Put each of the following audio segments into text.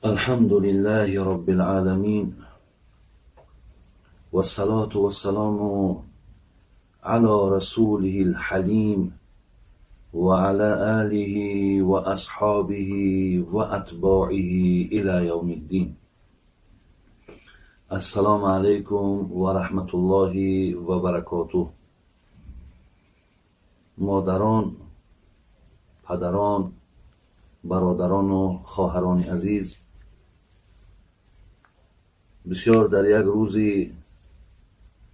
الحمد لله رب العالمين، والصلاة والسلام على رسوله الحليم وعلى آله وأصحابه وأتباعه إلى يوم الدين. السلام عليكم ورحمة الله وبركاته. مادران، پدران، برادران و خواهران عزیز، بسیار در یک روزی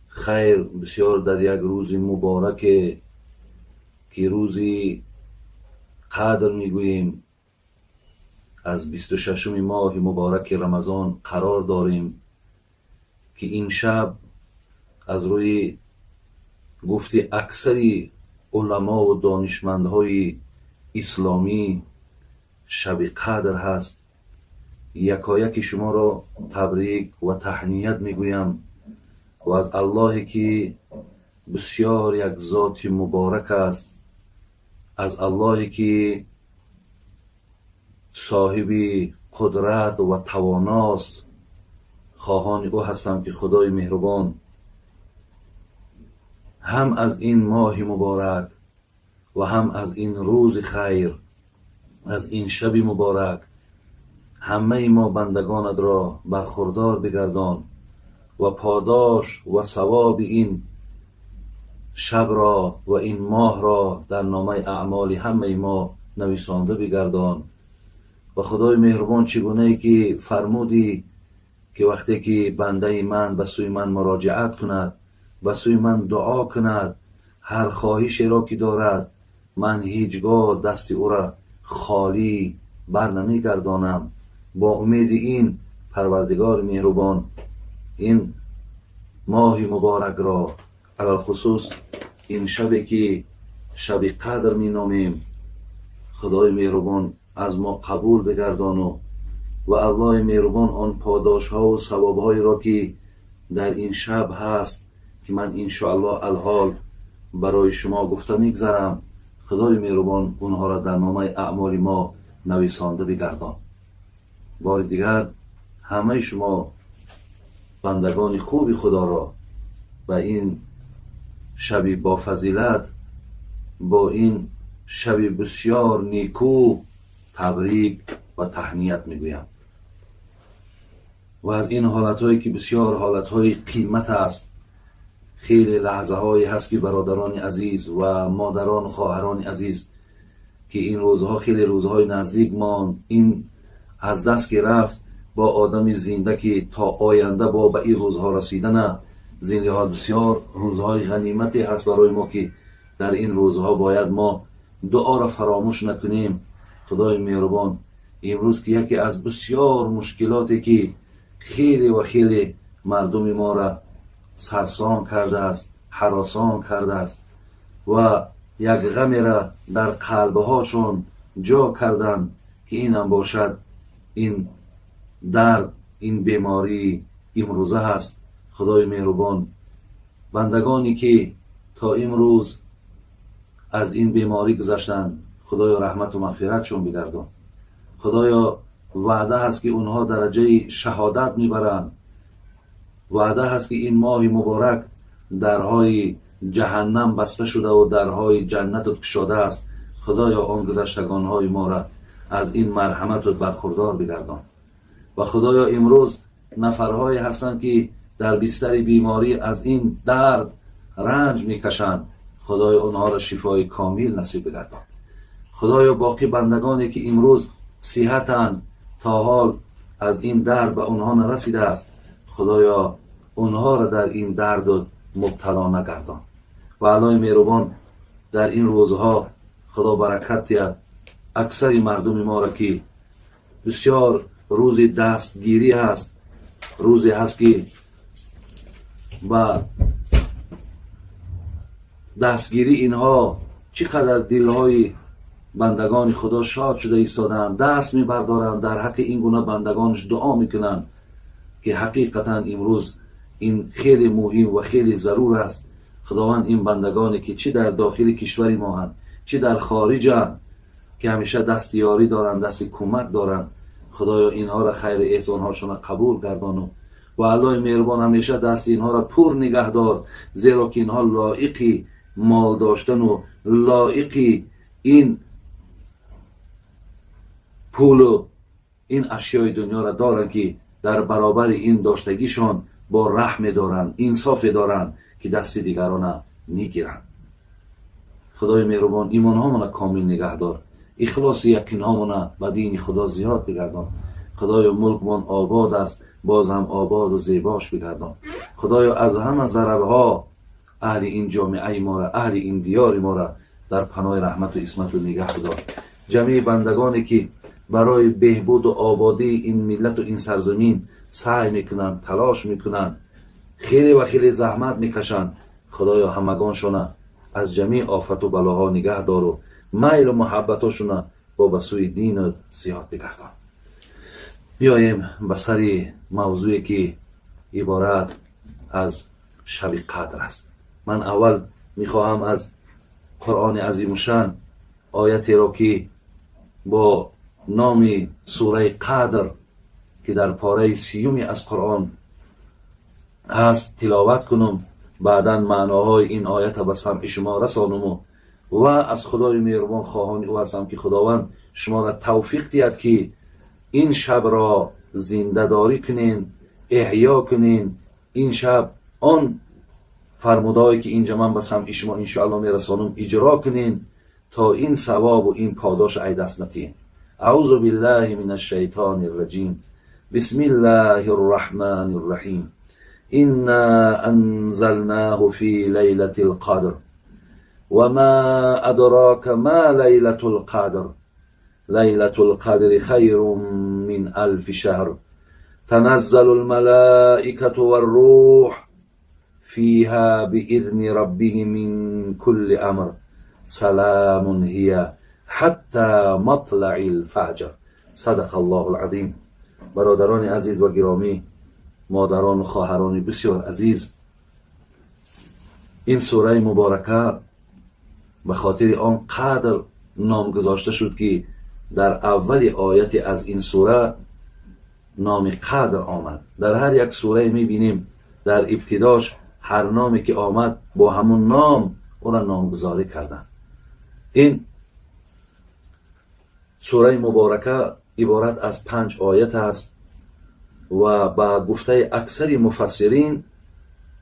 خیر، بسیار در یک روز مبارک که روزی قدر میگوییم، از 26 ماه مبارک رمضان قرار داریم که این شب از روی گفت اکثری علما و دانشمندهای اسلامی شب قدر هست. یکایک شما را تبریک و تهنیت میگویم و از الله که بسیار یک ذات مبارک است، از الله که صاحب قدرت و تواناست، خواهان او هستم که خدای مهربان هم از این ماه مبارک و هم از این روز خیر، از این شب مبارک همه ما بندگانت را برخوردار بگردان و پاداش و ثواب این شب را و این ماه را در نامه اعمال همه ما نویسانده بگردان. و خدای مهربان چگونه ای که فرمودی که وقتی که بنده من به سوی من مراجعت کند، به سوی من دعا کند، هر خواهشی را که دارد من هیچگاه دست او را خالی بر نمیگردانم. با امید این پروردگار مهربان این ماه مبارک را، علی‌الخصوص این شبی که شب قدر می نامیم، خدای مهربان از ما قبول بگردان و الله مهربان آن پاداش ها و ثواب های را که در این شب هست که من انشاءالله الحال برای شما گفته میگذرم، خدای مهربان اونها را در نامه اعمال ما نویسانده بگردان. بار دیگر همه شما بندگان خوب خدا را به این شبی با فضیلت، با این شب بسیار نیکو تبریک و تهنیت میگویم. و از این حالتهایی که بسیار حالتهای قیمت است، خیلی لحظه هایی هست که برادران عزیز و مادران و خواهران عزیز که این روزها خیلی روزهای نزدیک ماند، این از دست که رفت با آدم زنده که تا آینده با به این روزها رسیدن، زین لحاظ بسیار روزهای غنیمتی هست برای ما که در این روزها باید ما دعا را فراموش نکنیم. خدای مهربان امروز که یکی از بسیار مشکلاتی که خیلی و خیلی مردم ما را سرسام کرده است، هراسان کرده است و یک غمی را در قلبهاشون جا کردن که این هم باشد این درد، این بیماری امروزه هست. خدای مهربان بندگانی که تا امروز از این بیماری گذشتند، خدایا رحمت و مغفرتشون بگردان. خدایا وعده هست که اونها درجه شهادت میبرند، وعده هست که این ماه مبارک درهای جهنم بسته شده و درهای جنت گشاده است. خدایا آن گذشتگانهای ما را از این مرحمت برخوردار بگردان. و خدایا امروز نفرهایی هستند که در بستر بیماری از این درد رنج میکشند، خدایا آنها را شفای کامل نصیب بگردان. خدایا باقی بندگانی که امروز صحتند تا حال از این درد به آنها نرسیده است، خدایا اونها را در این درد مبتلا نگردان. و الله مهربان در این روزها خدا برکت دهد اکثر مردم ما را که بسیار روز دستگیری هست، روزی هست که با دستگیری اینها چقدر دلهای بندگان خدا شاد شده ایستادند، دست میبردارند، در حق این گونه بندگانش دعا میکنند که حقیقتا امروز این خیلی مهم و خیلی ضرور است. خداوند این بندگانی که چه در داخل کشور ما هستند چه در خارج هستند که همیشه دست یاری دارند، دست کمک دارند، Худоё, инҳоро хайри эҳсонҳошона қабул гардону ва Аллоҳи меҳрубон ҳамеша дасти инҳоро пур нигаҳдор, зеро ки инҳо лоиқи мол доштану лоиқи ин пулу ин ашёи дунёро доранд, ки дар баробари ин доштагишон бо раҳме доранд, инсофе доранд, ки дасти дигарона мегиранд. Худои меҳрубон, имонҳомона комил нигаҳдор, ихлоси яқинҳомона ба дини Худо зиёд бигардон. Худоё, мулкмон обод аст, боз ҳам ободу зебош бигардон. Худоё, аз ҳама зарарҳо аҳли ин ҷомеаи мора, аҳли ин диёри мора дар паноҳи раҳмату исмату нигаҳ бидор. Ҷамеи бандагоне ки барои беҳбуду ободии ин миллату ин сарзамин саъй мекунанд, талош мекунанд, хеле ва хеле заҳмат мекашанд, Худоё, ҳамагоншона аз ҷамеи офату балоҳо нигаҳ дору майлу муҳаббатошона бо ба сӯи дину зиёд бигардон. Биёем ба сари мавзӯе ки иборат аз шаби қадр аст. Ман аввал мехоҳам аз Қуръони азимушшан оятеро, ки бо номи сураи Қадр, ки дар пораи сиюми аз Қуръон ҳаст, тиловат кунам. Баъдан маъноҳои ин оята ба самъи шумо расонуму ва аз Худои меҳрубон хоҳони ӯ ҳастам, ки Худованд шуморо тавфиқ диҳад, ки ин шабро зиндадорӣ кунен, эҳё кунен. Ин шаб он фармудаҳое ки инҷа ман ба самъи шумо иншоалло мерасонам, иҷро кунен, то ин савобу ин подош ай даст натиҳем. Аъузу биллаҳи мин ашшайтони рраҷим. Бисмиллаҳи рраҳмани рраҳим. Инна анзалнаҳу фи лайлати лқадр ва ма адрока ма лайлату лқадр. ليلة القدر خير من ألف شهر. تنزل الملائكة والروح فيها بإذن ربهم من كل أمر. سلام هي حتى مطلع الفجر. صدق الله العظیم. برادران عزیز و گرامی، مادران و خواهران بسیار عزیز، این سوره مبارکه به خاطر آن قدر نام گذاشته شد که در اول آیت از این سوره نام قدر آمد. در هر یک سوره میبینیم در ابتداش هر نامی که آمد با همون نام او را نامگذاری کردن. این سوره مبارکه عبارت از 5 آیت است و با گفته اکثر مفسرین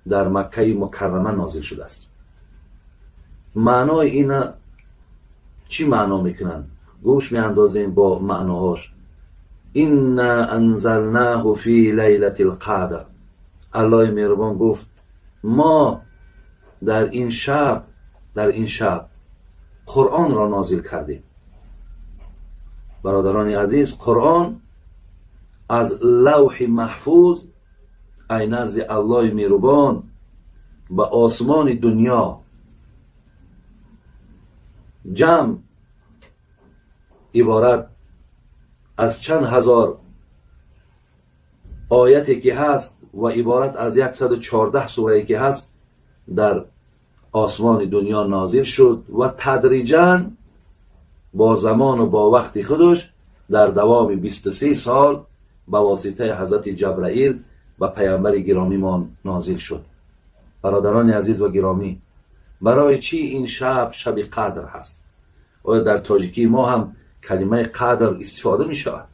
در مکه مکرمه نازل شده است. معنای این چی معنا میکنن؟ گوش میاندازیم با معناهاش. انا انزلناه فی لیلة القدر. الله مهربان گفت ما در این شب قرآن را نازل کردیم. برادران عزیز، قرآن از لوح محفوظ ای نزد الله مهربان به آسمان دنیا جمع عبارت از چند هزار آیتی که هست و عبارت از 114 سوره که هست در آسمان دنیا نازل شد و تدریجاً با زمان و با وقت خودش در دوام 23 سال به واسطه حضرت جبرائیل و پیامبر گرامی ما نازل شد. برادران عزیز و گرامی، برای چی این شب شب قدر هست؟ آیا در تاجیکی ما هم کلمه قدر استفاده می شود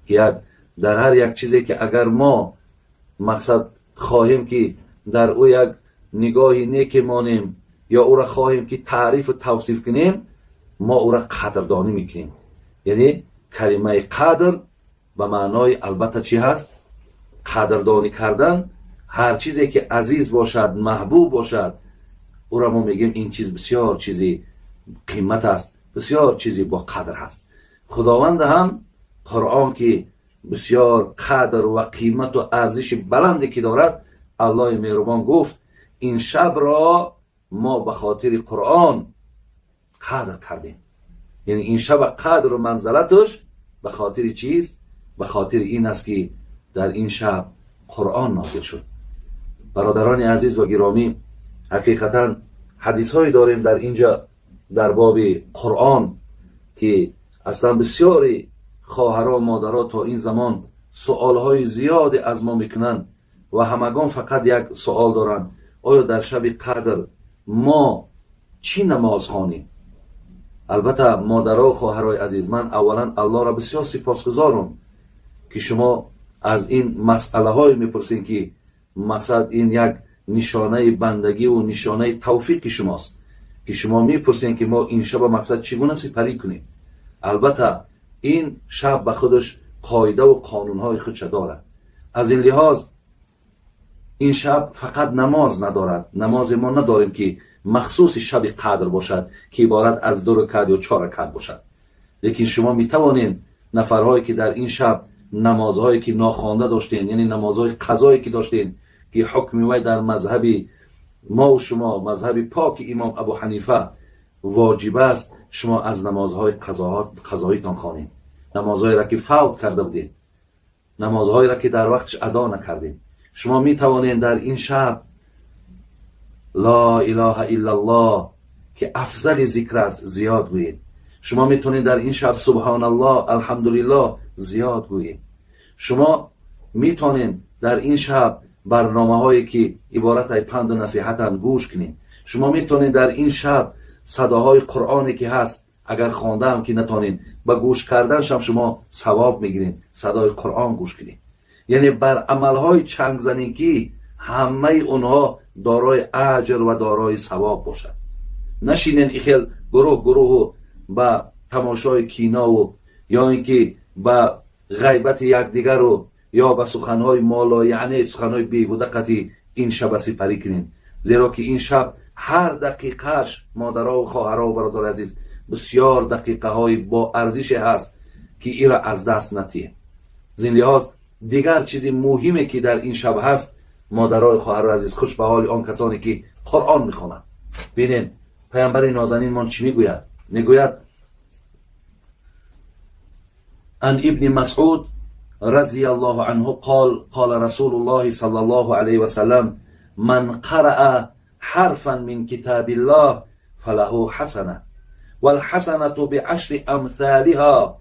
که در هر یک چیزی که اگر ما مقصد خواهیم که در او یک نگاهی نیک مانیم یا او را خواهیم که تعریف و توصیف کنیم، ما او را قدردانی میکنیم. یعنی کلمه قدر به معنای البته چی هست؟ قدردانی کردن. هر چیزی که عزیز باشد، محبوب باشد، او را ما میگیم این چیز بسیار چیزی قیمت است، بسیار چیزی با قدر هست. خداوند هم قرآن که بسیار قدر و قیمت و ارزش بلندی که دارد، الله مهربان گفت این شب را ما به خاطر قرآن قدر کردیم. یعنی این شب قدر و منزلتش به خاطر چیست؟ به خاطر این است که در این شب قرآن نازل شد. برادران عزیز و گرامی، حقیقتا حدیث هایی داریم در اینجا در باب قرآن که اصلا بسیاری خواهرها مادرها تا این زمان سوالهای زیادی از ما میکنند و همگان فقط یک سوال دارند: آیا در شب قدر ما چی نماز خوانیم؟ البته مادرها و خواهرای عزیز، من اولا الله را بسیار سپاسگزارم که شما از این مسئله های میپرسین که مقصد این یک نشانه بندگی و نشانه توفیق شماست که شما میپرسین که ما این شب مقصد چگونه سپری کنیم. البته این شب به خودش قاعده و قانونهای خودش دارد. از این لحاظ این شب فقط نماز ندارد. نماز ما نداریم که مخصوص شب قدر باشد که عبارت از 2 رکعت یا 4 رکعت باشد. لیکن شما میتوانید نفرهایی که در این شب نمازهایی که ناخوانده داشتین، یعنی نمازهای قضایی که داشتین که حکم وی در مذهب ما و شما، مذهب پاک امام ابو حنیفه واجب است، شما از نمازهای قضاییتان خوانید. نمازهایی را که فوت کرده بودین، نمازهایی را که در وقتش ادا نکردین. شما میتوانید در این شب لا اله الا الله که افضل ذکر است زیاد گویید. شما میتونید در این شب سبحان الله، الحمدلله زیاد گویید. شما میتونید در این شب برنامه هایی که عبارت از پند و نصیحت هم گوش کنید. شما میتونید در این شب صداهای قرآنی که هست اگر خوانده هم که نتونید، با گوش کردنش هم شما ثواب میگیرید. صدای قرآن گوش کنید. یعنی بر عملهای چنگ زنی که همه اونها دارای اجر و دارای ثواب باشد. نشینین ایخل گروه گروه با تماشای کینا و یا اینکه با غیبت یکدیگر و یا با سخنهای مالایعنی، سخنهای بیهوده قطعی این شب سپری کنین. زیرا که این شب هر دقیقهش مادرها و خواهرها و برادر عزیز بسیار دقیقه های با ارزش هست که ای را از دست نتیه. زین لحاظ دیگر چیزی مهمه که در این شب هست، مادرای خواهر عزیز، خوش به حال آن کسانی که قرآن میخوانند. ببینین پیامبر نازنین من چی میگوید؟ میگوید ان ابن مسعود رضی الله عنه قال قال رسول الله صلى الله عليه وسلم من قرأ حرفا من كتاب الله فله حسنة والحسنة بعشر أمثالها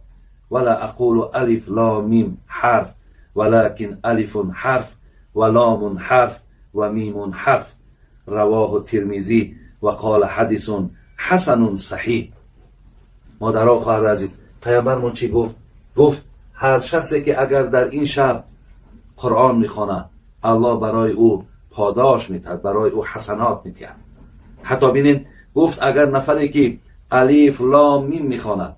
ولا أقول ألف لام ميم حرف ولكن ألف حرف ولام حرف وميم حرف. رواه الترمذي وقال حديث حسن صحيح. مادرها خواهر عزیز، پیامبرمون چی گفت؟ گفت هر شخصی که اگر در این شب قرآن میخوانه الله برای او پاداش میتد، برای او حسنات میتد. حتی بینین گفت اگر نفری که الف لام میم میخواند،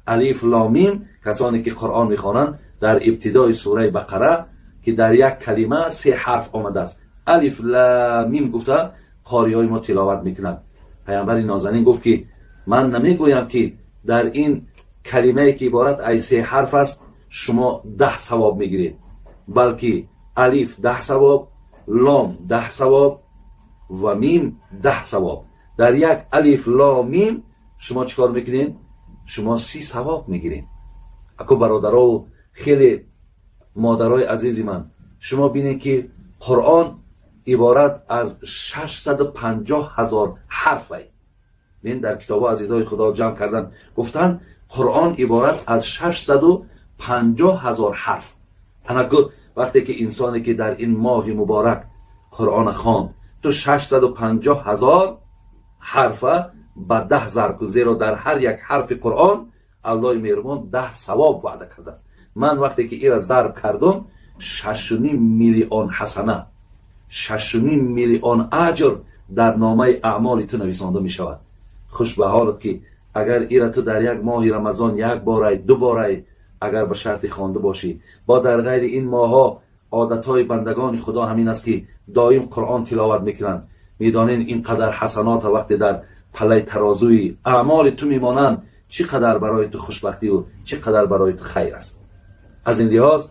الف لام میم، کسانی که قرآن میخوانند در ابتدای سوره بقره که در یک کلمه 3 حرف آمده است، الف لام میم گفته قاری های ما تلاوت میکنند. پیامبر نازنین گفت که من نمیگویم که در این کلمه که عبارت از 3 حرف است شما 10 ثواب میگیرید، بلکه الف 10 ثواب، لام 10 ثواب و میم 10 ثواب. در یک الف لام میم شما چیکار میکنین؟ شما 30 ثواب میگیرین. اکو برادرها و خیلی مادرای عزیز من، شما بینید که قرآن عبارت از 650,000 حرف است. ببین در کتاب عزیزای خدا جمع کردن، گفتن قرآن عبارت از 650,000 حرف. تنکر وقتی که انسانی که در این ماه مبارک قرآن خواند، تو 650,000 حرف به 10 ضرب کن، زیرا در هر یک حرف قرآن الله مهربان 10 ثواب وعده کرده است. من وقتی که این را ضرب کردم 6.5 میلیون حسنه، 6.5 میلیون اجر در نامه اعمال تو نویسانده می شود. خوش به حالت که اگر ایرا تو در یک ماه رمضان یک باره 2 باره اگر به شرط خوانده باشی، با در غیر این ماها عادتهای بندگان خدا همین است که دائم قرآن تلاوت میکنند. میدانین اینقدر حسنات وقتی در پلای ترازوی اعمال تو میمانند چقدر برای تو خوشبختی و چقدر برای تو خیر است. از این لحاظ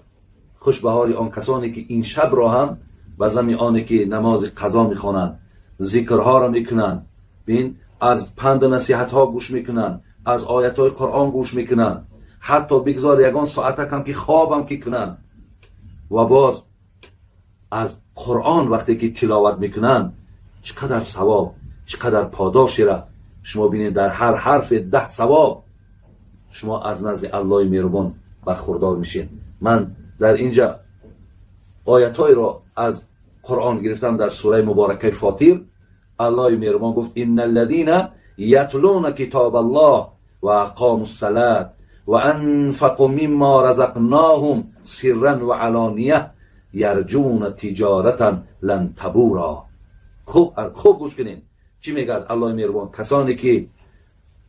خوش به حال آن کسانی که این شب را هم به زمین آنی که نماز قضا میخوانند، ذکرها را میکنند، بین از پند و نصیحت ها گوش میکنند، از آیت های قرآن گوش میکنند، حتی بگذار یگان ساعت کم که خوابم که کنند و باز از قرآن وقتی که تلاوت میکنند چقدر ثواب، چقدر پاداشی را شما بینید. در هر حرف 10 ثواب شما از نزد الله مهربان бархурдор мешин. Ман дар инҷа оятҳоеро аз Қуръон гирифтам дар сураи муборакаи Фотир. Аллоҳи меҳрубон гуфт: инна аллазина ятлуна китобаллоҳ ва ақому ссалат ва анфақу мимма разақноҳум сирран ва алония ярҷуна тиҷоратан лан табура. Хуб гӯш кунед, чӣ мегӯяд Аллоҳи меҳрубон? Касоне ки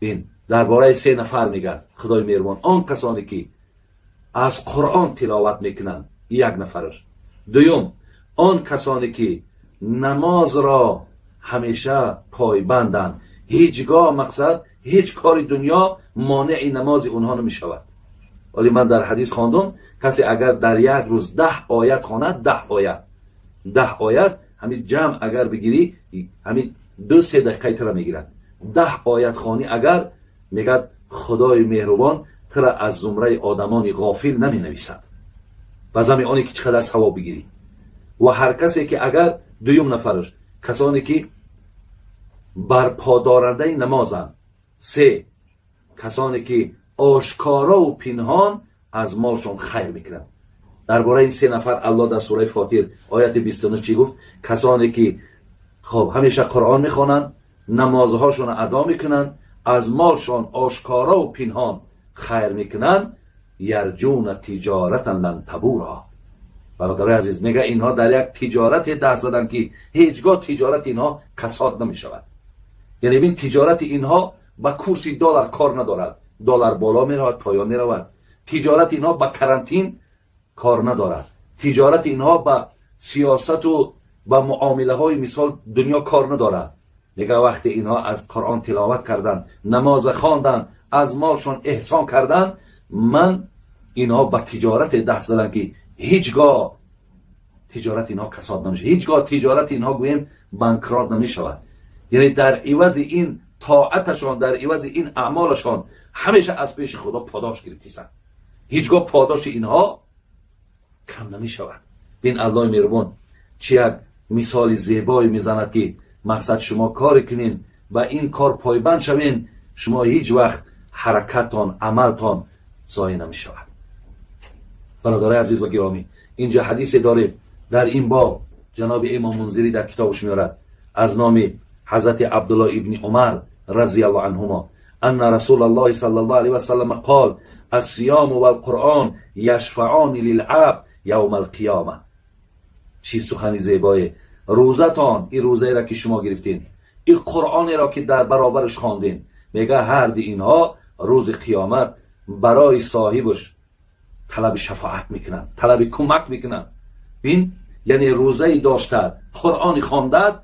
бин, дар бораи се нафар мегӯяд Худои меҳрубон: он касоне ки аз Қуръон тиловат мекунанд, як нафараш. Дуюм, он касоне ки намозро ҳамеша пойбанданд, ҳеҷгоҳ мақсад ҳеҷ кори дунё монеи намози онҳо намешавад. Вале ман дар ҳадис хондум, касе агар дар як рӯз 10 оят хонад, 10 оят, 10 оят ҳамин ҷамъ агар бигирӣ, ҳамин 2-3 дақиқаи тура мегирад. 10 оят хонӣ агар, мегӯяд Худои меҳрубон тура аз зумраи одамони ғофил наменависад, ба зами оне ки чӣ қадар савоб бигирӣ. Ва ҳар касе ки агар, дуюм нафараш, касоне ки барподорандаи намозанд. Се, касоне ки ошкорову пинҳон аз молшон хайр мекунанд. Дар бораи ин се нафар Аллоҳ дар сураи Фотир ояти 29 чӣ гуфт? Касоне ки хоб ҳамеша Қуръон мехонанд, намозҳошонро адо мекунанд, аз молшон ошкорову пинҳон хайр мекунанд, ярҷуна тиҷоратан лан табура. Бародарои азиз, мега инҳо дар як тиҷорате даст заданд ки ҳеҷгоҳ тиҷорати инҳо касод намешавад. Яъне бин, тиҷорати инҳо ба курси доллар кор надорад, доллар боло меравад, поён меравад. Тиҷорати инҳо ба карантин кор надорад, тиҷорати инҳо ба сиёсату ба муомилаҳои мисол дунё кор надорад. Мега вақте инҳо аз Қуръон тиловат карданд, намоз хонданд, аз молшон эҳсон карданд, ман инҳо ба тиҷорате даст заданд ки ҳеҷгоҳ тиҷорати инҳо касод намешавад, ҳеҷгоҳ тиҷорати инҳо гӯем банкрот намешавад. Яъне дар ивази ин тоаташон, дар ивази ин аъмолашон ҳамеша аз пеши Худо подош гирифтисанд. Ҳеҷгоҳ подоши инҳо кам намешавад. Бин, Аллоҳи меҳрубон чӣ як мисоли зебое мезанад ки мақсад шумо коре кунин, ба ин кор пойбанд шавен, шумо ҳеҷ вақт ҳаракаттон, амалтон зоя намешавад. Бародарои азиз ва гиромӣ, инҷа ҳадисе дорем дар ин боб, ҷаноби имом Мунзирӣ дар китобаш меорад аз номи ҳазрати Абдуллоҳ ибни Умар разияллоҳу анҳумо: анна расулаллоҳи саллаллоҳу алайҳи васаллам қол ассиёму валқуръон яшфаъони лилабд явма алқиёма. Чӣ сухани зебое! Рӯзатон, ин рӯзаеро ки шумо гирифтин, ин Қуръонеро ки дар баробараш хондин, мега ҳарди инҳо рӯзи қиёмат барои соҳибаш талаби шафоат мекунанд, талаби кӯмак мекунанд. Бин, яъне рӯзаи доштад, Қуръони хондад,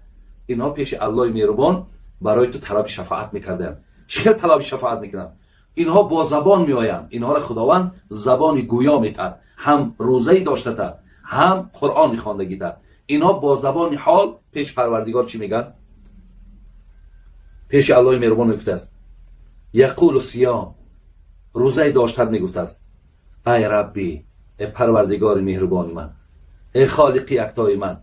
инҳо пеши Аллоҳи меҳрубон барои ту талаби шафоат мекарданд. Чӣ хел талаби шафоат мекунанд? Инҳо бо забон меоянд, инҳоро Худованд забони гӯё метад, ҳам рӯзаи доштата, ҳам Қуръони хондагита. Инҳо бо забони ҳол пеш Парвардигор чӣ мегӯянд? Пеши Аллоҳи меҳрубон мегуфтааст: яқулу сиём, рӯзаи доштат мегуфтааст: ай Рабби, э Парвардигори меҳрубони ман, э Холиқи яктои ман,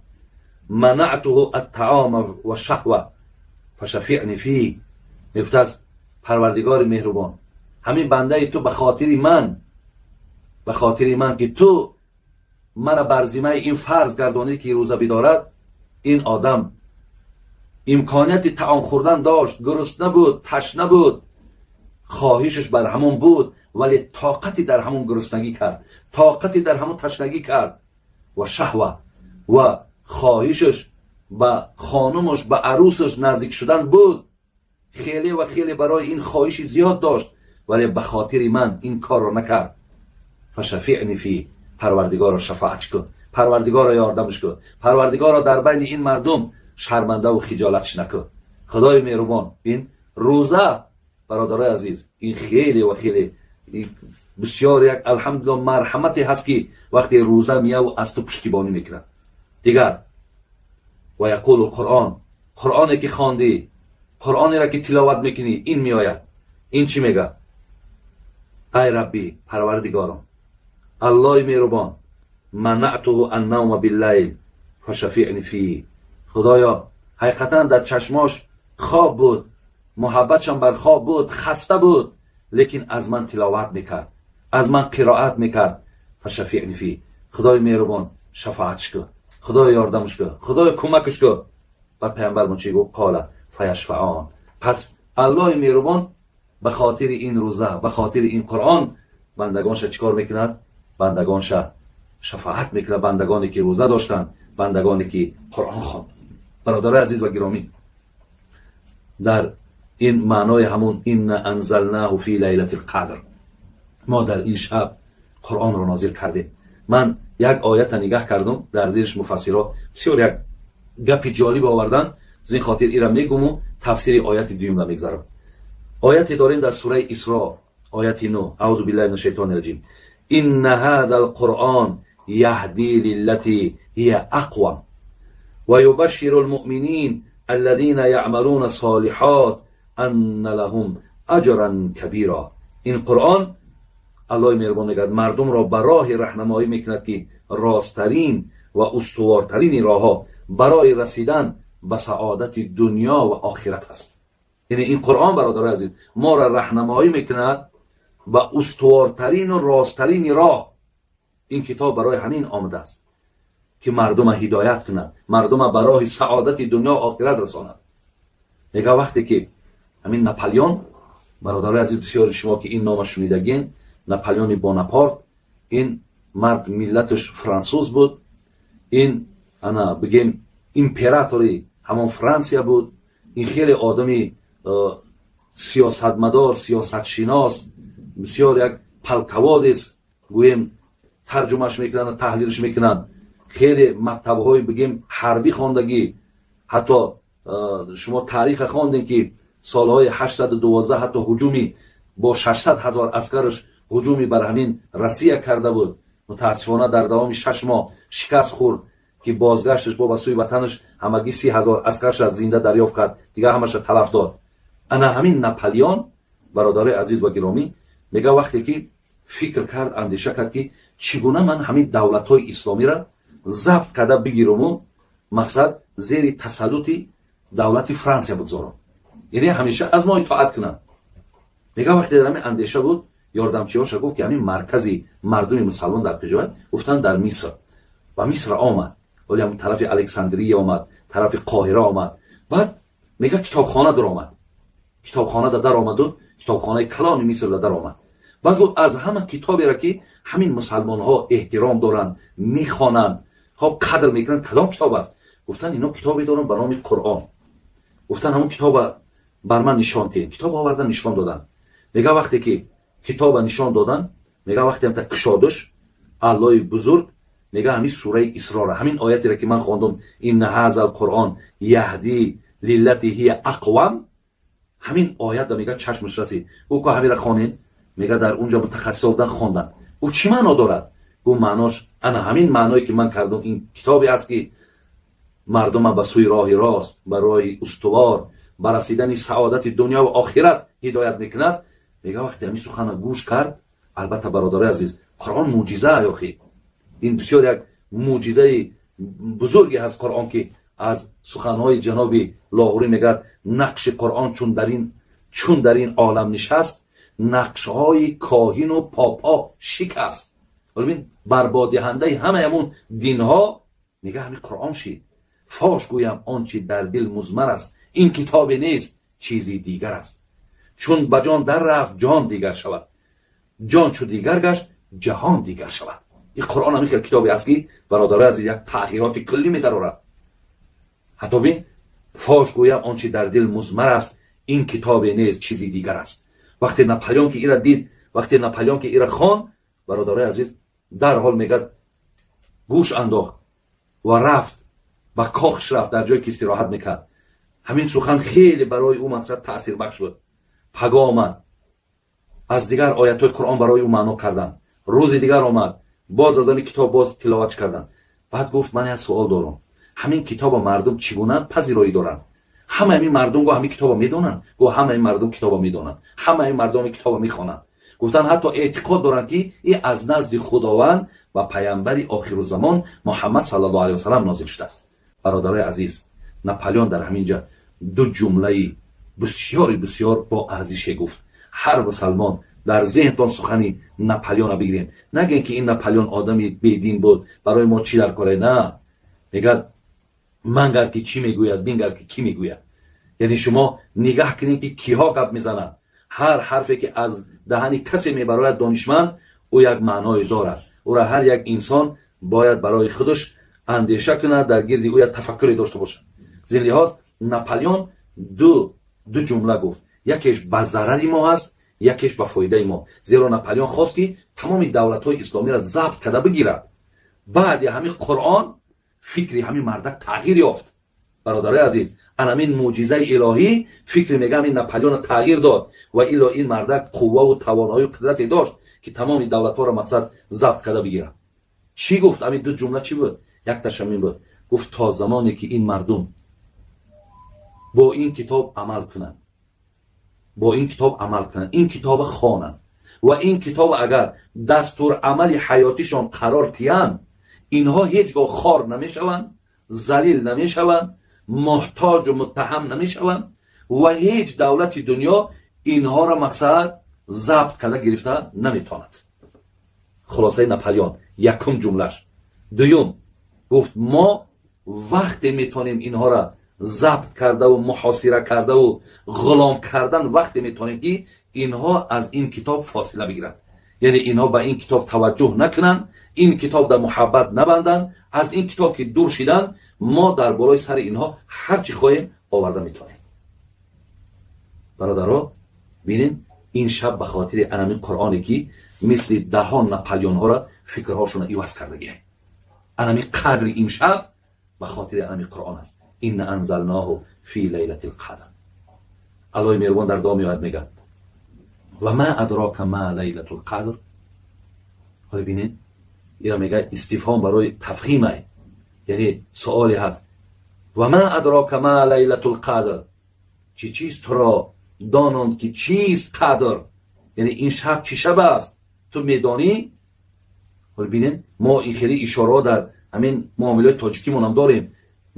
манаътуҳу аттаома ва шаҳва фашафиъни фи. Мегуфтааст: Парвардигори меҳрубон, ҳамин бандаи ту ба хотири ман, ба хотири ман ки ту мара бар зимаи ин фарз гардонӣ ки рӯза бидорад, ин одам имконияти таом хӯрдан дошт, гурусна буд, ташна буд, хоҳишаш бар ҳамон буд, вале тоқати дар ҳамон гуруснагӣ кард, тоқати дар ҳамон ташнагӣ кард, ва шаҳва, ва хоҳишаш ба хонумаш, ба арӯсаш наздик шудан буд, хеле ва хеле барои ин хоҳиши зиёд дошт, вале ба хотири ман ин корро накард. Фашафиъни фи, Парвардигоро шафоат кун, Парвардигоро ёрдамш кун, Парвардигоро дар байни ин мардум шармандаву хиҷолатш накун. Худои меҳрубон, ин рӯза, бародарои азиз, ин хеле ва хеле бисёр як алҳамдулилло марҳамате ҳаст ки вақте рӯза мияву аз ту пуштибонӣ мекунад. Дигар ва яқулу Қуръон, Қуръоне ки хондӣ, Қуръонеро ки тиловат мекунӣ, ин меояд, ин чӣ мега? Ай Рабби, Парвардигором, Аллоҳи меҳрубон, манаътуҳу аннавма биллайл фашафиъни фи. Худоё, ҳақиқатан дар чашмош хоб буд, муҳаббатшам бар хоб буд, хаста буд, лекин аз ман тиловат мекард, аз ман қироат мекард, فشفعنی فیه, خدای مهربان شفاعتش کن, خدای یاردمش کن, خدای کمکش کن. بعد پیامبرمون چی گفت؟ قال فیشفعان. پس الله مهربان به خاطر این روزه, به خاطر این قرآن بندگانش چیکار میکند؟ بندگانش شفاعت میکنه. بندگانی که روزه داشتن, بندگانی که قرآن خواند. برادر عزیز و گرامی, در این معنای همون إنا أنزلناه في ليلة القدر, ما در این شب قرآن رو نازل کردیم. من یک آیت نگاه کردم, در زیرش مفسرها بسیار یک گپی جالب آوردن. زین خاطر ایرا میگم و تفسیر آیت دوم را میگذارم. آیت داریم در سوره اسراء, آیت 9. أعوذ بالله من الشیطان الرجیم. إن هذا القرآن يهدي للتي هي أقوم ويبشر المؤمنين الذين يعملون الصالحات أن لهم أجرا كبيرا. این قرآن, الله مهربان میگه, مردم را به راه راهنمایی میکند که راستترین و استوارترین راهها برای رسیدن به سعادت دنیا و آخرت است. یعنی این قرآن, برادر عزیز, ما را راهنمایی میکند به استوارترین و راستترین راه. این کتاب برای همین آمده است که مردم هدایت کند, مردم به راه سعادت دنیا و آخرت رساند. میگه وقتی که همین ناپلیون, برادر عزیز, بسیار شما که این نام شنیدگین, ناپلیون بوناپارت, این مرد ملتش فرانسوز بود. این انا بگیم امپراتوری همون فرانسیا بود. این خیلی آدمی سیاستمدار, سیاست شناس, بسیار یک полководец گوییم ترجمهش میکنن, تحلیلش میکنن. خیلی مکتبهای بگیم حربی خواندگی. حتی شما تاریخ خواندین که سالهای 812 حتی هجومی با 600 هزار عسکرش هجومی بر همین روسیه کرده بود. متاسفانه در دوام 6 ماه شکست خورد که بازگشتش با به سوی وطنش همگی 30,000 عسکرش زنده دریافت کرد, دیگه همش تلف داد. انا همین ناپلیون, برادر عزیز و گرامی, میگه وقتی که فکر کرد, اندیشه کرد که چگونه من همین دولت های اسلامی را ضبط کرده بگیرم و مقصد زیر تسلط دولت فرانسه بگذارم, یعنی همیشه از ما اطاعت کنن. میگه وقتی در همین اندیشه بود, یاردمچی‌هاش گفت که همین مرکزی مردم مسلمان در کجا؟ گفتن در مصر. و مصر آمد, ولی هم طرف الکساندریه آمد, طرف قاهره آمد. بعد میگه کتابخانه در آمد, کتابخانه در آمد و کتابخانه کلان مصر در آمد. بعد گفت از همه کتابی را که همین مسلمان ها احترام دارن, میخوانن, خب قدر میکنن, کدام کتاب است؟ گفتن اینا کتابی دارن به نام قرآن. گفتن همون کتاب بر من نشان دهین. کتاب آوردن, نشان دادن. میگه وقتی که کتاب نشان دادن, میگه وقتی هم تا کشادش, الله بزرگ میگه همین سوره اسراء, همین آیتی را که من خواندم, إن هذا القرآن يهدي للتي هي أقوم, همین آیت را میگه چشمش رسید. او که همین را خوانین. میگه در اونجا متخصص بودن, خواندن. او چی معنا دارد؟ گفت معناش انا همین معنایی که من کردم. این کتابی است که مردم به سوی راه راست, به راه استوار, به رسیدن سعادت دنیا و آخرت هدایت میکند. میگه وقتی همین سخن گوش کرد, البته برادر عزیز, قرآن معجزه یاخی, این بسیار یک معجزه بزرگی هست قرآن که از سخنهای جناب لاهوری میگه نقش قرآن چون در این عالم نشست, نقشهای کاهین و پاپا شکست. ببین, برباددهنده همه همون دینها میگه همین قرآن شید. فاش گویم آنچه در دل مضمر است, این کتاب نیست, چیزی دیگر است. چون به جان در رفت, جان دیگر شود, جان چو دیگر گشت, جهان دیگر شود. این قرآن همین کتابی است که برادر از یک تغییرات کلی میدرارد. حتی بین, فاش گویم آنچه در دل مضمر است, این کتاب نیست, چیزی دیگر است. وقتی ناپلیون که ایرا دید, وقتی ناپلیون که ایرا خوان, برادرای عزیز, در حال میگه گوش انداخت و رفت به کاخش, رفت در جایی که استراحت میکرد. همین سخن خیلی برای او مقصد تاثیر بخش بود. پگاه آمد, از دیگر آیت های قرآن برای او معنا کردن. روز دیگر آمد, باز از همین کتاب باز تلاوت کردن. بعد گفت من یک سوال دارم, همین کتاب مردم چگونه پذیرایی دارن؟ همه همین مردم گو همین کتاب میدونن؟ گو همه این مردم کتاب میدونن, همه این مردم کتاب میخوانن. گفتن حتی اعتقاد دارن که این از نزد خداوند و پیامبر آخر زمان محمد صلی الله علیه و سلم نازل شده است. برادرای عزیز, ناپلیون در همینجا دو جمله بسیار بسیار با ارزش گفت. هر مسلمان Дар зеҳнтон сухани Наполеона бигирем. Нагем ки ин Наполеон одами бедин буд, барои мо чӣ дар коре? На, мегӯяд: мангар ки чӣ мегӯяд, бингар ки кӣ мегӯяд. Яъне шумо нигаҳ кунед, ки киҳо гап мезананд. Ҳар ҳарфе ки аз даҳани касе мебарояд, донишманд, ӯ як маъное дорад. Ӯра ҳар як инсон бояд барои худаш андеша кунад, дар гирди ӯ як тафаккуре дошта бошад. Зин лиҳоз Наполеон ду ҷумла гуфт: якеш ба зарари мо ҳаст, якеш ба фоидаи мо. Зеро Наполеон хост, ки тамоми давлатҳои исломиро забт карда бигирад. Баъди ҳамин Қуръон фикри ҳамин мардак тағйир ёфт. Бародарои азиз, анамин мӯъҷизаи илоҳӣ фикри, мегӯям, ин Наполеонро тағйир дод. Ва илло ин мардак қувваву тавоноию қудрате дошт, ки тамоми давлатҳоро, мақсад, забт карда бигирад. Чӣ гуфт? Ҳамин ду ҷумла чӣ буд? Якташ ҳамин буд, гуфт: то замоне ки ин мардум бо ин китоб амал кунанд, бо ин китоб амал кунанд, ин китоба хонанд ва ин китоб агар дастурамали ҳаётишон қарор тиянд, инҳо ҳеҷ гоҳ хор намешаванд, залил намешаванд, муҳтоҷу муттаҳам намешаванд ва ҳеҷ давлати дунё инҳоро, мақсад, забт карда гирифта наметавонад. Хулосаи Наполеон якум ҷумлаш. Дуюм гуфт: мо вақте метавонем инҳоро забт кардаву муҳосира кардаву ғулом кардан, вақте метавонем, ки инҳо аз ин китоб фосила бигиранд, яъне инҳо ба ин китоб таваҷҷӯҳ накунанд, ин китоб дар муҳаббат набанданд. Аз ин китоб ки дур шиданд, мо дар болои сари инҳо ҳар чӣ хоҳем оварда метавонем. Бародаро, бинед, ин шаб ба хотири анамин Қуръоне, ки мисли даҳон Наполеонҳоро фикрҳошонро иваз кардагием, анами қадри ин шаб ба хотири анами Қуръон аст. Инна анзалноҳу фи лайлати лқадр. Аллоҳи меҳрубон дар давоми оят мегӯяд: ва ма адрока ма лайлату лқадр. Ҳоле бинед, ира мегӯяд, истифҳом барои тафҳимай, яъне суоле ҳаст. Ва ма адрока ма лайлату лқадр, чӣ чиз туро дононд, ки чист қадр, яъне ин шаб чӣ шаб аст, ту медонӣ? Ҳоле бинед, мо ин хеле ишораҳо дар ҳамин муомилаи тоҷикимонам дорем: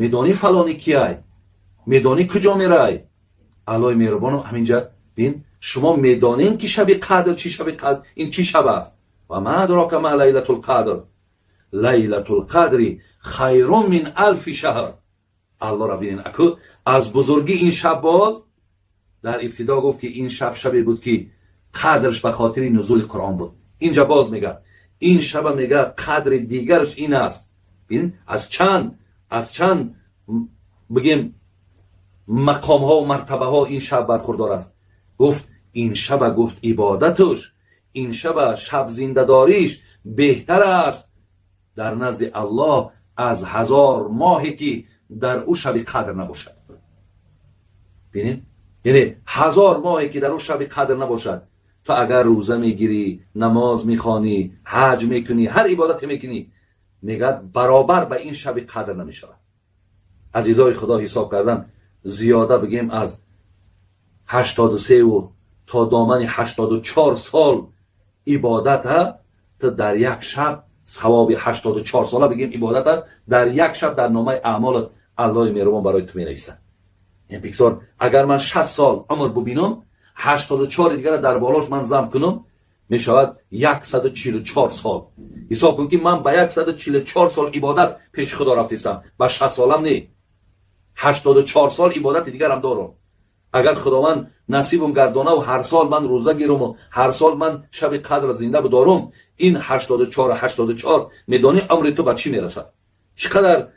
медонӣ фалони кияй, медонӣ куҷо мерай? Аллоҳи меҳрубонам ҳаминҷа бин: шумо медонед, ки шаби қадр чӣ шаби қадр, ин чӣ шаб аст? Ва ма адрока ма лайлату лқадр, лайлату лқадри хайрун мин алфи шаҳр. Аллоҳро бинен, аку аз бузургӣ ин шаб боз дар ибтидо гуфт, ки ин шаб шабе буд, ки қадрш ба хотири нузули Қуръон буд. Инҷа боз мегӯяд, ин шаба, мегӯяд, қадри дигараш ин аст. Бин, аз чанд, бигем, мақомҳо мартабаҳо ин шаб бархурдор аст. Гуфт ин шаба, гуфт, ибодатуш, ин шаба шаб зиндадориш беҳтар аст дар назди Аллоҳ аз 1000 моҳе, ки дар ӯ шаби қадр набошад. Бинед, яъне 1000 моҳе, ки дар ӯ шаби қадр набошад, ту агар рӯза мегирӣ, намоз мехонӣ, ҳаҷ мекунӣ, ҳар ибодате мекунӣ, мегӯяд, баробар ба ин шаби қадр намешавад. Азизои Худо, ҳисоб кардан, зиёда, бигем, аз 83-ву то домани 84 сол ибодата ту дар як шаб савоби 84 сола, бигем, ибодата дар як шаб дар номаи аъмолат Аллоҳи меҳрубон барои ту менависад. Бигзор агар ман 60 сол умр бубинам, 84-и дигара дар болош ман зам кунам, мешавад 144 сол. Ҳисоб кун, ки ман ба 144 сол ибодат пеши Худо рафтистам. Ба 60 солам не, 84 сол ибодати дигарам дорам. Агар Худованд насибам гардонаву ҳар сол ман рӯза гируму ҳар сол ман шаби қадр зинда будорум, ин 84, 84, медонӣ, умри ту ба чӣ мерасад? Чӣ қадар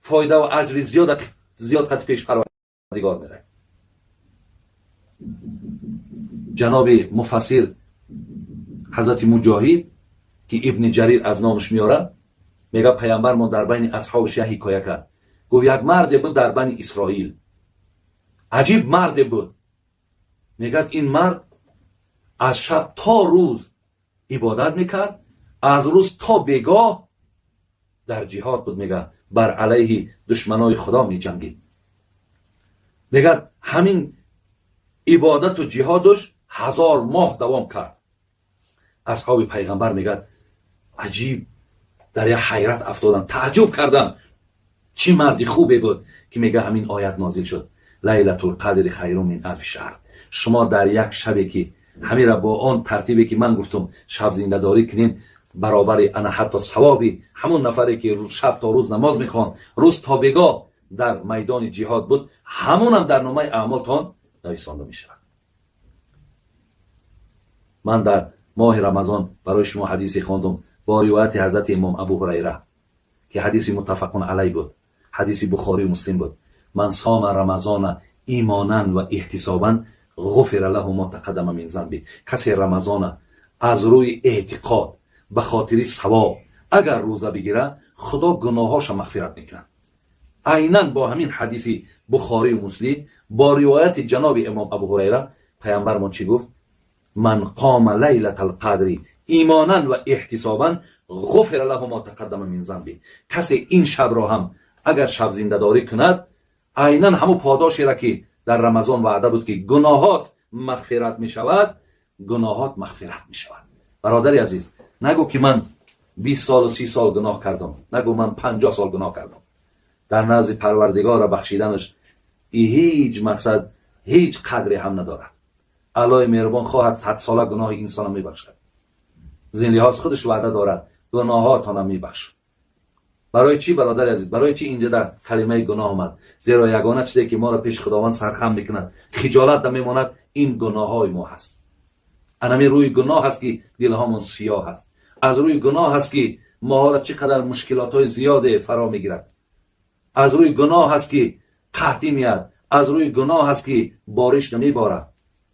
фоидаву аҷри зиёд қати пеш Парвардигор меравад. Ҷаноби муфассир ҳазрати Муҷоҳид, ки Ибни Ҷарир аз номаш меорад, мега: паямбармон дар байни асҳобаш як ҳикоя кард. Гуфт: як марде буд дар Бани Исроил, аҷиб марде буд. Мегӯяд, ин мард аз шаб то рӯз ибодат мекард, аз рӯз то бегоҳ дар ҷиҳод буд, мегӯяд, бар алайҳи душманои Худо меҷангид. Мегӯяд, ҳамин ибодату ҷиҳодуш 1000 моҳ давом кард. Асҳоби пайғамбар, мегӯяд, аҷиб дар як ҳайрат афтоданд, таъҷуб карданд, чӣ марди хубе буд, ки мега ҳамин оят нозил шуд: лайлатул қадри хайрун мин алфи шаҳр. Шумо дар як шабе ки ҳамира бо он тартибе ки ман гуфтам шаб зиндадорӣ кунем, баробари ана ҳатто савоби ҳамон нафаре ки шаб то рӯз намоз мехонд, рӯз то бегоҳ дар майдони ҷиҳод буд, ҳамонам дар номаи аъмолтон нависонда мешавад. Ман дар моҳи Рамазон барои шумо ҳадисе хондум бо ривояти ҳазрати имом Абу Ҳурайра, ки ҳадиси муттафақун алай буд, ҳадиси Бухорию Муслим буд. Ман сома рамазона имонан ва эҳтисобан ғуфира лаҳу мо тақаддама мин занби. Касе Рамазона аз рӯи эътиқод ба хотири савоб агар рӯза бигирад, Худо гуноҳҳоша мағфират мекунад. Айнан бо ҳамин ҳадиси Бухорию Муслим бо ривояти ҷаноби имом Абу Ҳурайра паямбармон чӣ гуфт? Ман қома лайлата лқадри имонан ва эҳтисобан ғуфира лаҳу мо тақаддама мин занби. Касе ин шабро ҳам агар шаб зиндадорӣ кунад, айнан ҳамун подошеро ки дар Рамазон ваъда буд, ки гуноҳот мағфират мешавад, гуноҳот мағфират мешавад. Бародари азиз, нагӯ ки ман 20 солу 30 сол гуноҳ кардам, нагӯ ман 50 сол гуноҳ кардам. Дар назди Парвардигора бахшиданаш ҳеҷ мақсад, ҳеҷ қадре ҳам надорад. Аллоҳи меҳрубон хоҳад, 100 сола гуноҳи инсона мебахшад. Зин лиҳоз худаш ваъда дорад: гуноҳотонам мебахшад. Барои чӣ, бародари азиз, барои чӣ инҷа дар калимаи гуноҳ омад? Зеро ягона чизе ки моро пеши Худованд сархам мекунад, хиҷолат намемонад, ин гуноҳҳои мо ҳаст. Анами рӯи гуноҳ ҳаст ки дилҳомон сиёҳ аст. Аз рӯи гуноҳ ҳаст ки моҳоро чӣ қадар мушкилотҳои зиёде фаро мегирад. Аз рӯи гуноҳ ҳаст ки қаҳтӣ меяд. Аз рӯи гуноҳ ҳаст ки бориш намеборад.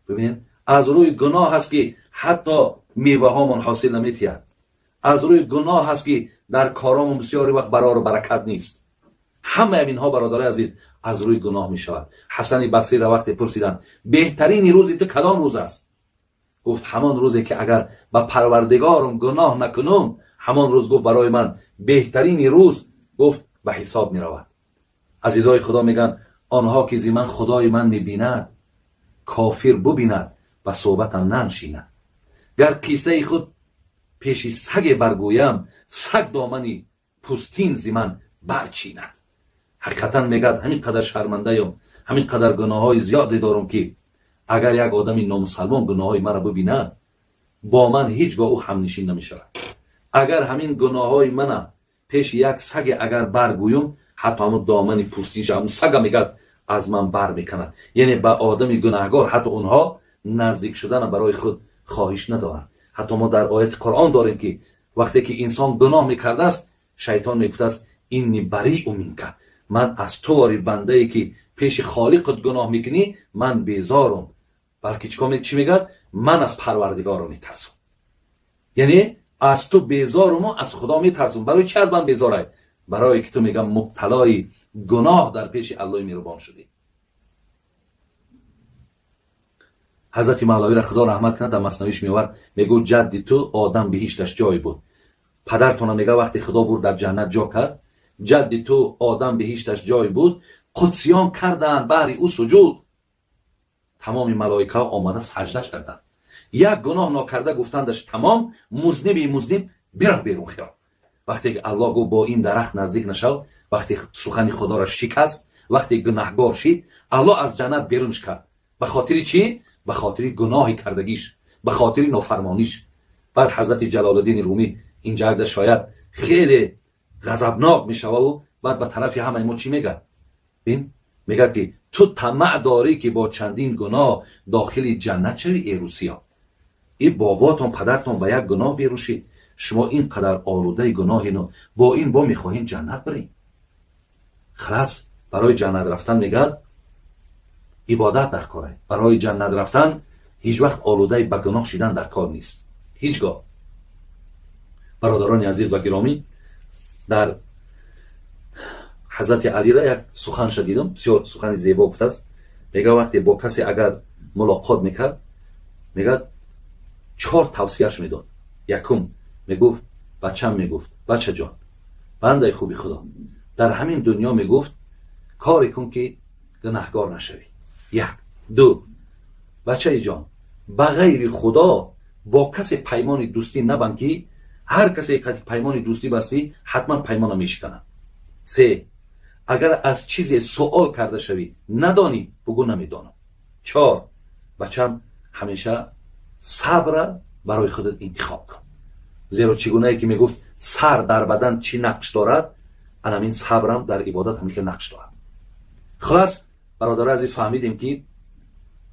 Бибинед, аз рӯи гуноҳ ҳаст ки ҳатто меваҳомон ҳосил наметиҳад. Аз рӯи гуноҳ ҳаст ки дар коромон бисёри вақт барору баракат нест. Ҳамаи инҳо, бародарои азиз, аз рӯи гуноҳ мешавад. Ҳасани Басриро вақте пурсиданд: беҳтарини рӯзи ту кадом рӯз аст? Гуфт: ҳамон рӯзе ки агар ба Парвардигорум гуноҳ накунум, ҳамон рӯз, гуфт, барои ман беҳтарини рӯз, гуфт, ба ҳисоб меравад. Азизои Худо, мегӯянд онҳо ки зи ман Худои ман мебинад, кофир бубинад, ба суҳбатам наншинад. Гар қиссаи худ пеши саге баргӯям, саг домани пӯстин зи ман барчинад. Ҳақиқатан, мегӯяд, ҳамин қадар шармандаём, ҳамин қадар гуноҳҳои зиёде дорам, ки агар як одами номусалмон гуноҳҳои маро бибинад, бо ман ҳеҷ гоҳ ӯ ҳамнишин намешавад. Агар ҳамин гуноҳҳои мана пеши як саге агар баргӯюм, ҳатто ҳамун домани пӯстинша ҳамун сага, мегӯяд, аз ман бар мекунад. Яъне ба одами гунаҳгор ҳатто онҳо наздик шудана барои худ хоҳиш надоранд. Ҳатто мо дар ояти Қуръон дорем, ки вақте ки инсон гуноҳ мекардааст, шайтон мегуфтааст: инни бариу минка, ман аз ту, вори бандае ки пеши Холиқат гуноҳ мекунӣ, ман безорум. Балки чӣ мегӯяд? Ман аз Парвардигорро метарсам. Яъне аз ту безоруму аз Худо метарсум. Барои чӣ аз ман безорай? Барое ки ту, мегам, мубталои гуноҳ дар пеши Аллоҳи меҳрубон шудӣ. Ҳазрати Мавлавиро Худо раҳмат кунад, дар Маснавиш меовард, мегӯ: ҷадди ту Одам биҳишташ ҷой буд. Падартона, мега, вақте Худо бурд дар ҷаннат ҷо кард, ҷадди ту Одам биҳишташ ҷой буд, қудсиён карданд баҳри ӯ суҷуд, тамоми малоикаҳо омада саҷдаш карданд. Як гуноҳ нокарда гуфтандаш: тамом, музниби музниб, бирав берун. Хиёл вақте ки Аллоҳ гуфт: бо ин дарахт наздик нашав, вақте сухани Худоро шикаст, вақте гунаҳгор шид, Аллоҳ аз ҷаннат берунш кард. Ба хотири чӣ? Ба хотири гуноҳи кардагиш, ба хотири нофармониш. Баъд ҳазрати Ҷалолуддини Румӣ инҷа агда шояд хеле ғазабнок мешававу баъд ба тарафи ҳамаи мо чӣ мегӯяд? Бин, мегӯяд ки ту тамаъ дорӣ, ки бо чандин гуноҳ дохили ҷаннат шавӣ. Э русиё, и боботон, падартон ба як гуноҳ берушид, шумо ин қадар олудаи гуноҳину бо ин бо мехоҳем ҷаннат бирем. Халас, барои ҷаннат рафтан, мегӯяд, ибодат дар кор. Барои ҷаннат рафтан ҳеҷ вақт олудаи ба гуноҳ шидан дар кор нест, ҳеҷ гоҳ. Бародарони азиз ва гиромӣ, дар ҳазрати Алира як суханша дидам, бисёр сухани зебо гуфтааст. Мега, вақте бо касе агар мулоқот мекард, мегӯяд, чор тавсияш медод. Якум, мегуфт: бачам, мегуфт, бачаҷон, бандаи хуби Худо, дар ҳамин дунё, мегуфт, коре кун ки гунаҳгор нашавӣ. Як. Ду, бачаи ҷон, ба ғайри Худо бо касе паймони дӯстӣ набанд, ки ҳар касе паймони дӯстӣ бастӣ, ҳатман паймона мешиканад. Се, агар аз чизе суол карда шавӣ, надонӣ, бугӯ намедонам. Чор, бачам, ҳамеша Сабра барои худат интихоб кун. Зеро чӣ гунае ки мегуфт сар дар бадан чӣ нақш дорад, анамин сабрам дар ибодат ҳамин хел нақш дорад. Хулас, бародари азиз, фаҳмидем ки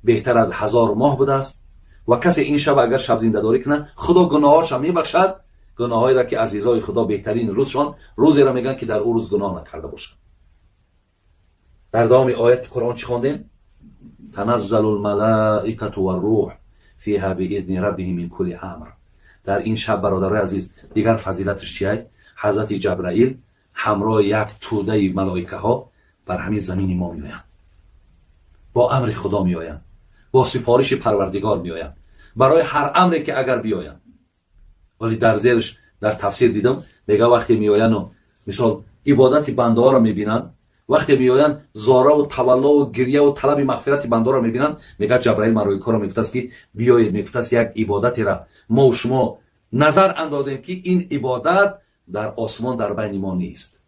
беҳтар аз 1000 моҳ будааст ва касе ин шаб агар шаб зиндадорӣ кунад, Худо гуноҳҳоша мебахшад. Гуноҳҳоеро ки азизои Худо беҳтарин рӯзшон рӯзеро мегӯянд ки дар ӯ рӯз гуноҳ накарда бошад. Дар давоми ояти Қуръон чӣ хондем? Таназзалу лмалаикату варруҳ фиҳа биизни раббиҳим мин кулли амр. Дар ин шаб, бародарои азиз, дигар фазилаташ чиай? Ҳазрати Ҷабраил ҳамроҳи як тӯдаи малоикаҳо бар ҳамин замини мо меоянд, бо амри Худо меоянд, бо сипориши Парвардигор меоянд, барои ҳар амре ки агар биёянд. Вале дар зериш дар тафсир дидам, мега вақте меояну мисол ибодати бандаҳоро мебинанд, вақте меоянд зораву таваллову гирьяву талаби мағфирати бандаҳоро мебинанд, мега Ҷабраил малоикаро мегуфтааст ки биёед, мегуфтааст, як ибодатера мо шумо назар андозем ки ин ибодат дар осмон дар байни мо нест.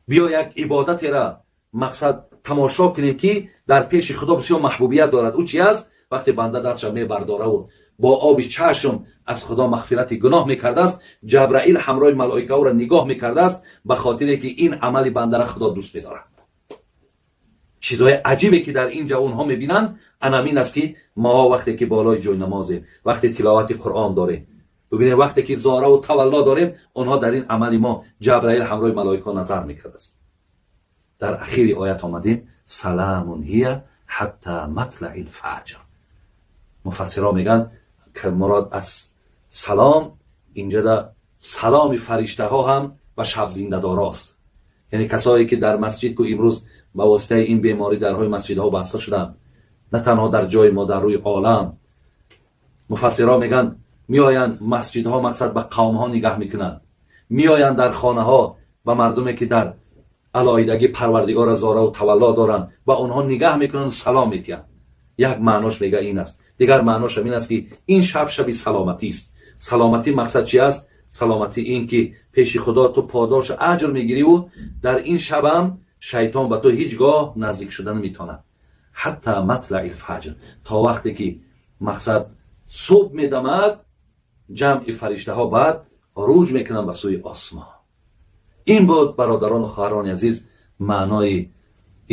Биё як ибодатера мақсад тамошо кунем ки дар пеши Худо бисёр маҳбубият дорад. Ӯ чи аст? Вақте банда дастша мебардораву бо оби чашм аз Худо мағфирати гуноҳ мекардааст, Ҷабраил ҳамроҳи малоикаҳоро нигоҳ мекардааст, ба хотире ки ин амали бандара Худо дӯст медорад. Чизҳои аҷибе ки дар ин ҷо онҳо мебинанд, анамин аст ки мо вақте ки болои ҷои намозем, вақте тиловати Қуръон дорем, бибинем, вақте ки зораву тавалло дорем, онҳо дар ин амали мо Ҷабраил ҳамроҳи малоикаҳо назар мекардааст. Дар ахири оят омадем: саламун ҳия ҳатта матлаи лфаҷр. Муфассиро мегӯянд ки мурод аз салом инҷода саломи фариштаҳо ҳам ба шабзиндадорост, яъне касое ки дар масҷид ку имрӯз ба воситаи ин беморӣ дарҳои масҷидҳо баста шуданд, на танҳо дар ҷои мо, дар рӯи олам. Муфассиро мегӯянд, меоянд масҷидҳо, мақсад ба қавмҳо нигаҳ мекунанд, меоянд дар хонаҳо ба мардуме ки дар алоҳидагӣ Парвардигора зораву тавалло доранд, ба онҳо нигаҳ мекунанд, салом метиҳанд. Як маънош мега ин аст. Дигар маъношам ин аст ки ин шаб шаби саломатист. Саломатӣ мақсад чи аст? Саломатӣ ин ки пеши Худо ту подошу аҷр мегириву дар ин шабам шайтон ба ту ҳеҷ гоҳ наздик шуда наметавонад. Ҳатта матлаи лфаҷр, то вақте ки мақсад субҳ медамад, ҷамъи фариштаҳо баъд руҷ мекунанд ба сӯи осмон. Ин буд, бародарону хоҳарони азиз, маънои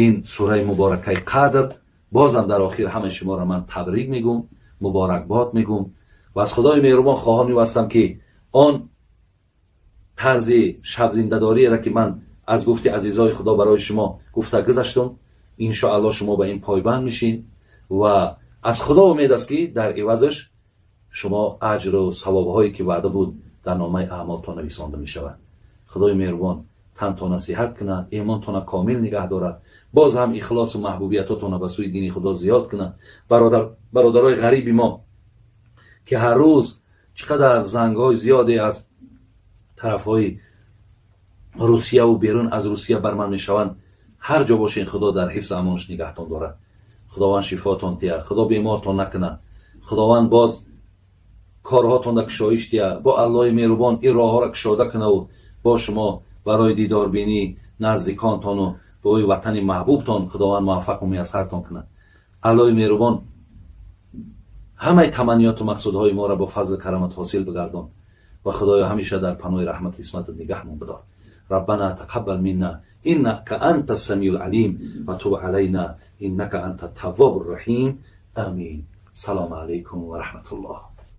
ин сураи муборакаи Қадр. Бозам дар охир ҳамаи шуморо ман табрик мегӯм, муборакбод мегӯм ва аз Худои меҳрубон хоҳон ҳастам ки он тарзи шабзиндадориеро ки ман аз гуфти азизои Худо барои шумо гуфта гузаштум, иншоаллоҳ шумо ба ин пойбанд мешин ва аз Худо умед аст ки дар ивазаш шумо аҷру савобҳое ки ваъда буд дар номаи аъмолтон нависонда мешавад. Худои меҳрубон тантона сиҳат кунад, имонтона комил нигаҳ дорад, боз ҳам ихлосу маҳбубиятотона ба сӯи дини Худо зиёд кунад. Бародарои ғариби мо ки ҳар рӯз чӣ қадар зангҳои зиёде аз тарафҳои Русияву берун аз Русия бар ман мешаванд, ҳар ҷо бошен, Худо дар ҳифзу амонаш нигаҳтон дорад. Худованд шифотон диҳад, Худо бемортон накунад, Худованд боз корҳотонда кушоиш диҳад, бо Аллоҳи меҳрубон ин роҳҳоро кушода кунаву бо шумо барои дидорбинӣ наздиконтону бои ватани маҳбубтон Худованд муваффақу муяссартон кунад. Аллоҳи меҳрубон ҳамаи таманниёту мақсудҳои моро бо фазлу карамат ҳосил бигардон ва Худоё, ҳамеша дар паноҳи раҳмату исматат нигаҳмон бидор. ربنا تقبل منا إنك أنت السميع العليم وتب علينا إنك أنت التواب الرحيم. آمين. سلام عليكم ورحمة الله.